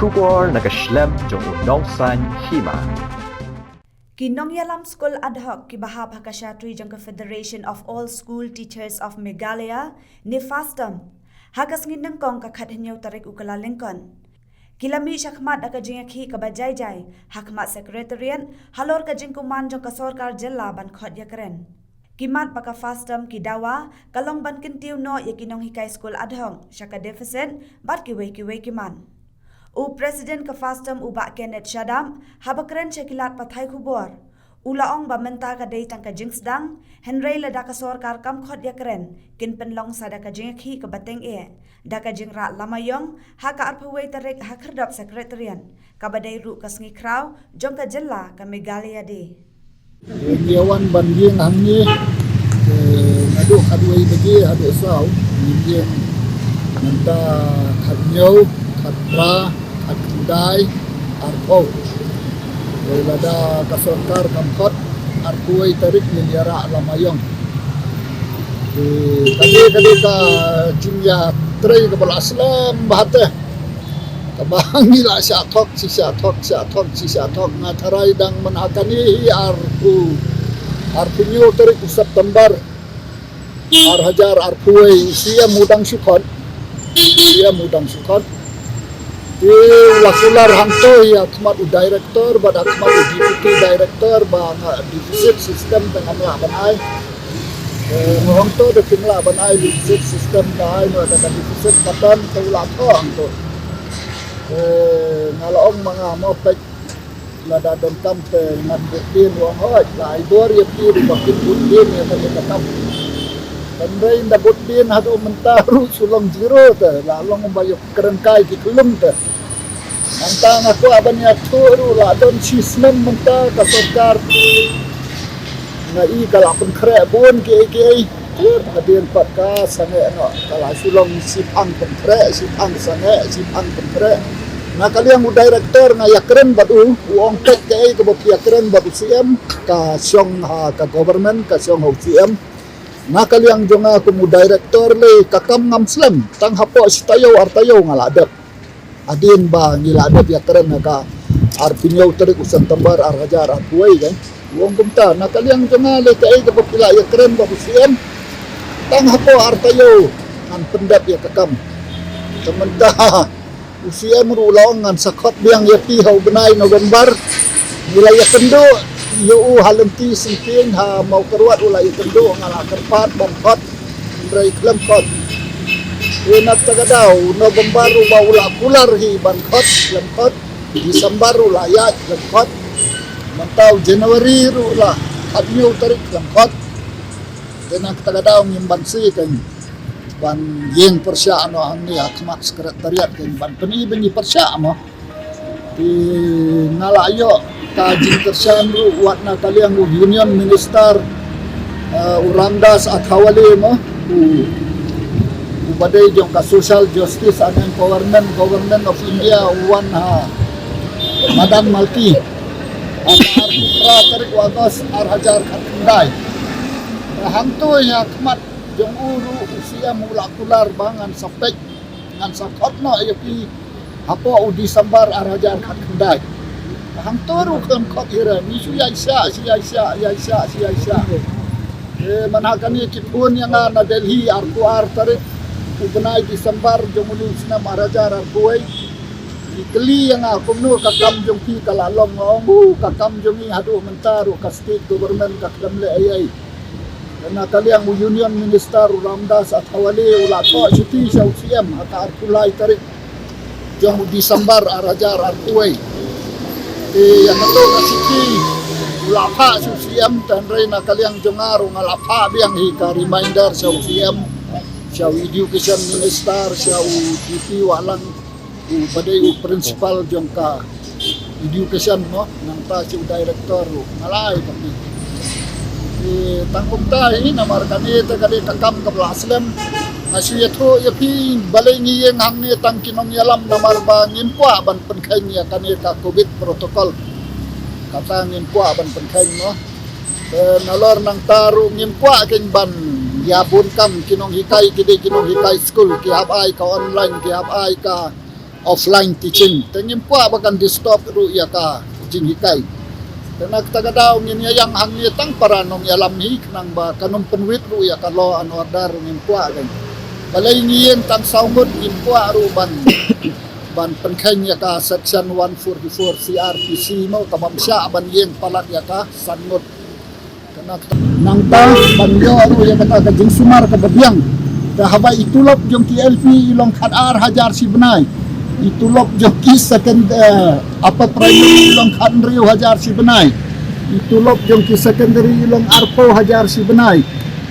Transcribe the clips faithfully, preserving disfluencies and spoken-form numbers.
Khubor na ka shlem jong u Nongsaiñ Hima. Ki nongïalam skul ad hoc kiba hap ha ka shatri jong ka Federation of All School Teachers of Meghalaya ne FASTOM ha ka sngi nyngkong ka khathynñiew tarik u Kyllalyngkot ki la mih shakhmat da ka jingïakhih kaba jai jai hakhmat Secretariat halor ka jingkuman jong ka sorkar jylla ban khot ïakren. Ki mat ba ka FASTOM ki dawa ka long ban kyntiew noh ïa ki nonghikai skul ad hoc sha ka deficit bad kiwei kiwei ki mat. U President ka FASTOM u Bah Kenneth Shadap haba kren sha ki lad pathai khubor u la ong ba mynta ka dei tang ka jingsdang, hynrei lada ka sorkar kam khot ïakren kin pynlong sa da ka jingïakhih kaba tyngeh da ka jingrah lama ïong ha ka arphew wei tarik ha khyrdop Secretariat kaba dei ruh ka sngi khraw jong ka jylla ka Meghalaya Day. Ngi wan ban ïeng hangne naduh khatwei baje haduh saw, ngi ïeng mynta khathynñiew, khadphra, khatkhyndai, arphew. Lada ka sorkar kam khot, arphew wei tarik ngin ïarah lama ïong. Kane ka dei ka jingïatrei kaba la slem bha te. Kaba ngi la shah thok, shi shah thok, shah thok, shi shah thok, nga tharai dang mynta kane hi arphew, arphew hynñiew tarik u September ar hajar arphew wei, CM u dang shu khot, CM u dang shu khot. Te u la kular hangto ïa khmat u director bad ha khmat u deputy director ba nga deficit system te ngam lah ban ai. Nga hangto da kim lah ban ai deficit system, ka ai noh da ka deficit pattern te u la thoh hangto. Nga la ong ma nga mo peit, lada donkam te ngan bud dien, u ong hooid, la ai bor ïa phi ruh ba phin bud dien ïa kane ka kam. Hynrei ynda bud dien haduh mynta ruh shu long zero te, la long ba ïa kren kai ki khlem te. Mynta nga kwah ban ïathuh ruh la don shi snem mynta ka sorkar. Nga i ka la pynkhreh bun kiei kiei. Hadien pat ka sangeh noh, ka la shu long shiphang pynkhreh, shiphang sangeh, shiphang pynkhreh. Na ka liang u director nga ïakren bad u, u ong peit kaei kaba phi ïakren bad u CM, ka shong ha ka government, ka shong ha u CM. Na ka liang jong nga kum u director lei ka kam ngam slem, tang hapoh shi taïew ar taïew nga la dep. Hadien ba ngi la dep ïakren ha ka arphew hynñiew tarik u September ar hajar arphew wei kan. U ong kumta, na ka liang jong nga lei kaei kaba phi la ïakren bad u CM, tang hapoh ar taïew ngan pyndep ïa ka kam. Te mynta u CM ruh u la ong ngan sa khot biang ïa phi ha u bnai November. Ngi la ïakynduh ïa u ha lynti syngkien, ha Mawkyrwat u la ïakynduh, nga la kyrpad ban khot, hynrei khlem khot. Te na kata ka daw u November ruh ba u la kular hi ban khot, khlem khot. December ruh la ïaid, khlem khot. Mynta u January ruh la khathynñiew tarik, khlem khot. Te na kata ka daw ngim banse kan ban ïeng pyrshah noh hangne ha khmat Secretariat kan ban pyni ba ngi pyrshah mo. Te nga la ïoh ka jingkyrshan ruh wat na ka liang u Union Minister, eh, u Ramdas Athawale mo, u, uba dei jong ka Social Justice and Empowerment, Government of India, u wan ha madan Malki ha ka arphew phra tarik u August ar hajar khatkhyndai. Hangto ïa khmat jong u ruh u CM u la kular ba ngan sa peit, ngan sa khot noh ïa phi hapoh u December ar hajar khatkhyndai. Hangto ruh khlem khot hi re, ngi shu ïaishah, shu ïaishah, ïaishah, shu ïaishah. Eh, mynta kane ki phone ïa nga na Delhi arphew ar tarik u bnai December jong une u snem ar hajar arphew wei. Ki kylli ïa nga kumno ka kam jong phi ka la long, nga ong u ka kam jong ngi haduh mynta ruh ka state government ka khlem leh ei ei. Na ka liang u Union Minister u Ramdas Athawale u la thoh shuti sha u CM ha ka arphew lai tarik jong u December ar hajar arphew wei. Te ïa kato ka shuti u la phah sha u CM, hynrei na ka liang jong nga ruh nga la phah biang hi ka reminder sha u CM, sha u Education Minister, sha u DP Wahlang, uba dei u principal jong ka education mo, nangta sha u director ruh nga la ai copy. Te tang kumta hi namar kane te ka dei ka kam kaba la slem. Nga shu ïathuh ïa phi balei ngi ïeng hangne tang ki nongïalam namar ba ngim kwah ban pynkheiñ ïa kane ka covid protocol. Kata ngim kwah ban pynkheiñ mo. Te nalor nangta ruh ngim kwah kein ban ïa bun kam, ki nonghikai ki dei ki nonghikai skul, ki hap ai ka online, ki hap ai ka offline teaching. Te ngim kwah ba kan disturb ruh ïa ka jinghikai. Te na kata ka daw ngin ïa ïeng hangne tang para nongïalam hi khnang ba kan ym pynwit ruh ïa ka law and order, ngim kwah kan. Balei ngi ïeng tang saw ngut, ngim kwah ruh ban ban pynkheiñ ïa ka section one forty-four C R P C mo, ka bym shah ban ïeng palat ïa ka san ngut. Kane nangta ban ïoh ruh ïa kata ka jingsumar kaba biang. Te haba i tulop jong ki L P i long khat ar hajar shi bnai. I tulop jong ki second, eh, upper primary i long khat hynriew hajar shi bnai. I tulop jong ki secondary i long arphew hajar shi bnai.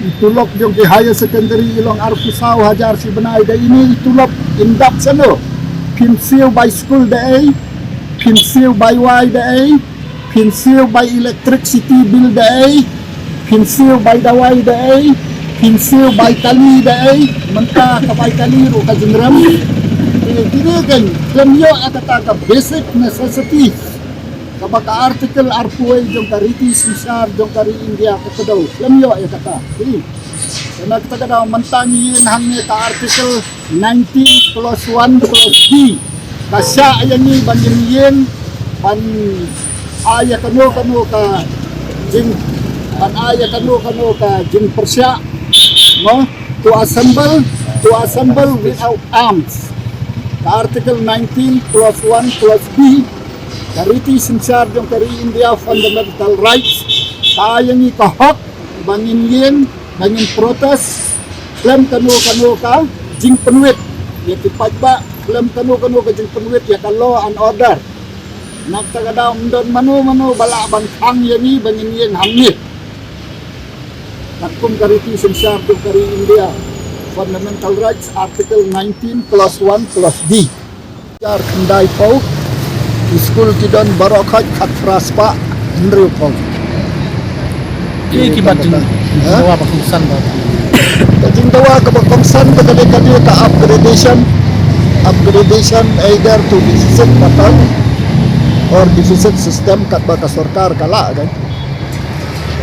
I tulop jong ki higher secondary i long arphew saw hajar shi bnai. Da ine i tulop in dap shano? Phin siew bai skul da ei, phin siew bai wai da ei, phin siew bai electricity bill da ei, phin siew bai dawai da ei, phin siew bai kali da ei, mynta ka bai kali ruh ka jingrem. Eh, kine kan khlem ïoh ïa kata ka basic necessities kaba ka Article arphew wei jong ka Riti Synshar jong ka ri India ka kdew, khlem ïoh ïa kata. Hi. Kane kata ka daw mynta ngi ïeng hangne ka Article nineteen clause one clause B. Ka shah ïa ngi ban ïeng ban ai ïa kano kano ka jing, ban ai ïa kano kano ka jingpyrshah, no, to assemble, to assemble without arms. Ka Article nineteen clause one clause B, ka Riti Synshar jong ka ri India, fundamental rights, ka ai ïa ngi ka hok ba ngin ïeng, ba ngin protest khlem kano kano ka jingpynwit ïa ki paidbah, khlem kano kano ka jingpynwit ïa ka law and order. Na kata ka daw ym don mano mano ba lah ban khang ïa ngi ba ngin ïeng hangne. Katkum ka Riti Synshar jong ka ri India, fundamental rights, Article nineteen clause one clause B. Hajar khyndai phew, ki skul ki don baroh khoit khatphra spah hynriew phew. Ki, ki bat jing, ha? Dawa ba kongsan ba. Ka jingdawa kaba kongsan ka dei, ka dei ka upgradation, upgradation either to deficit pattern or deficit system katba ka sorkar ka lah kan.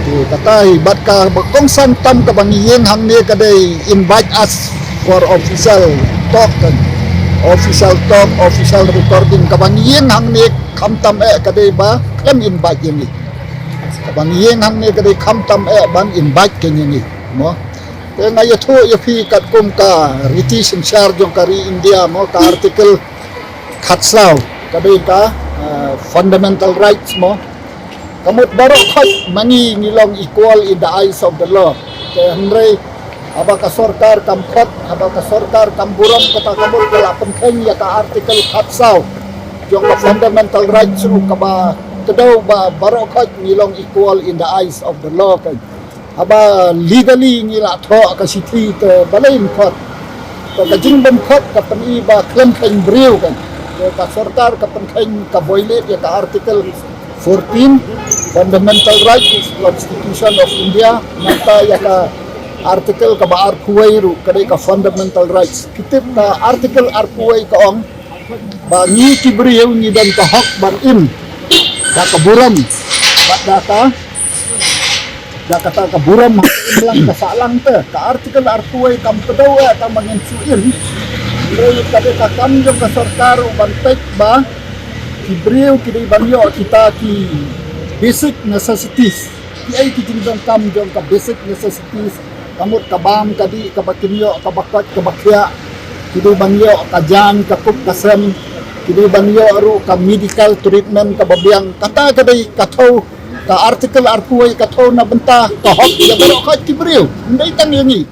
Te kata hi, bad kaba kongsan tam kaba ngi ïeng hangne ka dei invite us for official talk kan. Official talk, official recording, kaba ngi ïeng hangne khamtam eh ka dei ba khlem invite ïa ngi. Kaba ngi ïeng hangne ka dei khamtam eh ban invite kein ïa ngi. Mo. Te nga ïathuh ïa phi katkum ka Riti Synshar jong ka ri India mo, ka Article khatsaw, ka dei ka, eh, fundamental rights mo. Ka mut baroh khoit ma ngi ngi long equal in the eyes of the law. Te hynrei haba ka sorkar kam khot, haba ka sorkar kam burom, kata ka mut ka la pynkheiñ ïa ka Article khatsaw jong ka fundamental rights ruh kaba kdew ba baroh khoit ngi long equal in the eyes of the law kan. Haba legally ngi la thoh ka shithi te balei ym khot. Te ka jingbymkhot ka pyni ba khlem kheiñ briew kan. Te ka sorkar ka pynkheiñ, ka violate ïa ka Article fourteen, fundamental rights, Constitution of India, nangta ïa ka Article kaba arphew wei ruh ka dei ka fundamental rights. Ki tip ka Article arphew wei ka ong ba ngi ki briew ngi don ka hok ban im da ka burom, bad da ka, da kata ka burom ha ka imlang ka sahlang te. Ka Article arphew wei kam kdew eh tang ba ngin shu im. Hynrei ka dei ka kam jong ka sorkar ruh ban peit ba ki briew ki dei ban ïoh kita ki basic necessities. Kiei ki jingdonkam jong ka basic necessities, ka mut ka bam ka dih, kaba kin ïoh, kaba koit kaba khiah. Ki dei ban ïoh ka jaiñ, ka kup ka sem. Ki dei ban ïoh ruh ka medical treatment kaba biang. Kata ka dei ka thew, ka Article arphew wei ka thew na bynta ka hok ïa baroh khoit ki briew. Ym dei tang ïa ngi.